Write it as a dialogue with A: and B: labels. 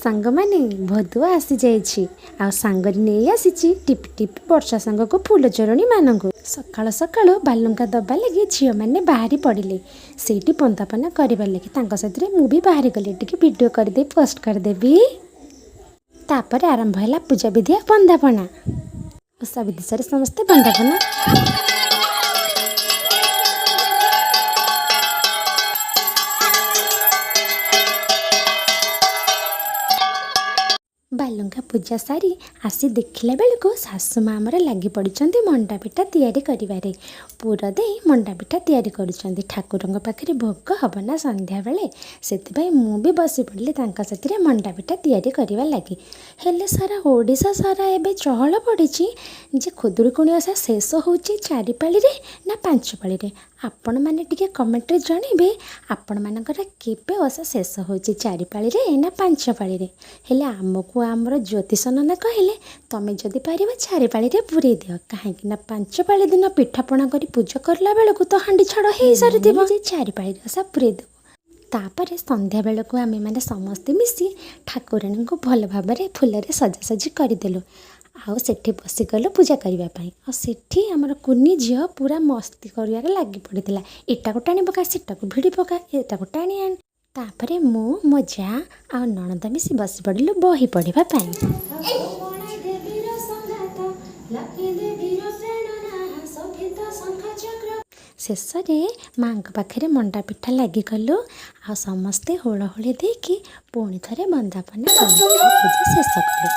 A: ସାଙ୍ଗମାନେ, ଭଦୁଆ ଆସିଯାଇଛି ଆଉ ସାଙ୍ଗରେ ନେଇ ଆସିଛି ଟିପି ଟିପି ବର୍ଷା ସାଙ୍ଗକୁ ଫୁଲ ଚୋରଣୀମାନଙ୍କୁ। ସକାଳୁ ସକାଳୁ ବାଲୁଙ୍କା ଦବା ଲାଗି ଝିଅମାନେ ବାହାରି ପଡ଼ିଲେ ସେଇଠି ବନ୍ଦାପନା କରିବା ଲାଗି। ତାଙ୍କ ସାଥିରେ ମୁଁ ବି ବାହାରି ଗଲି, ଟିକେ ଭିଡ଼ିଓ କରିଦେଇ ପୋଷ୍ଟ କରିଦେବି। ତାପରେ ଆରମ୍ଭ ହେଲା ପୂଜା ବିଧି ଆଉ ବନ୍ଦାପନା। ଓଷା ବିଧି ସାରି ସମସ୍ତେ ବନ୍ଦାପନା। ବାଲୁଙ୍କା ପୂଜା ସାରି ଆସି ଦେଖିଲା ବେଳକୁ ଶାଶୁ ମା ଆମର ଲାଗି ପଡ଼ିଛନ୍ତି ମଣ୍ଡା ପିଠା ତିଆରି କରିବାରେ। ପୁର ଦେଇ ମଣ୍ଡା ପିଠା ତିଆରି କରୁଛନ୍ତି। ଠାକୁରଙ୍କ ପାଖରେ ଭୋଗ ହେବ ନା ସନ୍ଧ୍ୟାବେଳେ, ସେଥିପାଇଁ ମୁଁ ବି ବସି ପଡ଼ିଲି ତାଙ୍କ ସାଥିରେ ମଣ୍ଡା ପିଠା ତିଆରି କରିବା ଲାଗି। ହେଲେ ସାରା ଓଡ଼ିଶା ସାରା ଏବେ ଚହଳ ପଡ଼ିଛି ଯେ ଖୁଦୁରୁକୁଣୀ ଓଷା ଶେଷ ହେଉଛି 4 ପାଳିରେ ନା 5 ପାଳିରେ। ଆପଣମାନେ ଟିକେ କମେଣ୍ଟରେ ଜଣେଇବେ, ଆପଣମାନଙ୍କର କେବେ ଓଷା ଶେଷ ହେଉଛି, 4 ପାଳିରେ ନା 5 ପାଳିରେ? ହେଲେ ଆମକୁ ଆମର ଜ୍ୟୋତିଷ ନନା କହିଲେ, ତମେ ଯଦି ପାରିବ 4 ପାଳିରେ ପୂରେଇ ଦିଅ, କାହିଁକି ନା 5 ପାଳି ଦିନ ପିଠାପଣା କରି ପୂଜା କରିଲା ବେଳକୁ ତ ହାଣ୍ଡି ଛାଡ଼ ହେଇସାରିଥିବ, ଯେ 4 ପାଳିରେ ଓଷା ପୂରେଇ ଦେବୁ। ତାପରେ ସନ୍ଧ୍ୟାବେଳକୁ ଆମେମାନେ ସମସ୍ତେ ମିଶି ଠାକୁରାଣୀଙ୍କୁ ଭଲ ଭାବରେ ଫୁଲରେ ସଜାସଜି କରିଦେଲୁ ଆଉ ସେଠି ବସିଗଲୁ ପୂଜା କରିବା ପାଇଁ। ଆଉ ସେଠି ଆମର କୁନି ଝିଅ ପୁରା ମସ୍ତି କରିବାରେ ଲାଗି ପଡ଼ିଥିଲା। ଏଟାକୁ ଟାଣି ପକା, ସେଟାକୁ ଭିଡ଼ି ପକା, ଏଟାକୁ ଟାଣି ଆଣ। ତାପରେ ମୁଁ, ମୋ ଯା ଆଉ ନଣନ୍ଦ ମିଶି ବସି ପଡ଼ିଲୁ ବହି ପଢ଼ିବା ପାଇଁ।
B: ଦେବୀର ସଙ୍ଗାତ, ଲକ୍ଷ୍ମୀ ଦେବୀର ପ୍ରେରଣା, ଶୋଭିତ ଶଙ୍ଖ ଚକ୍ର।
A: ଶେଷରେ ମାଆଙ୍କ ପାଖରେ ମଣ୍ଡା ପିଠା ଲାଗି କଲୁ ଆଉ ସମସ୍ତେ ହୁଳହୁଳି ଦେଇକି ପୁଣି ଥରେ ବନ୍ଦାପନା କଲୁ ଆଉ ପୂଜା ଶେଷ କଲୁ।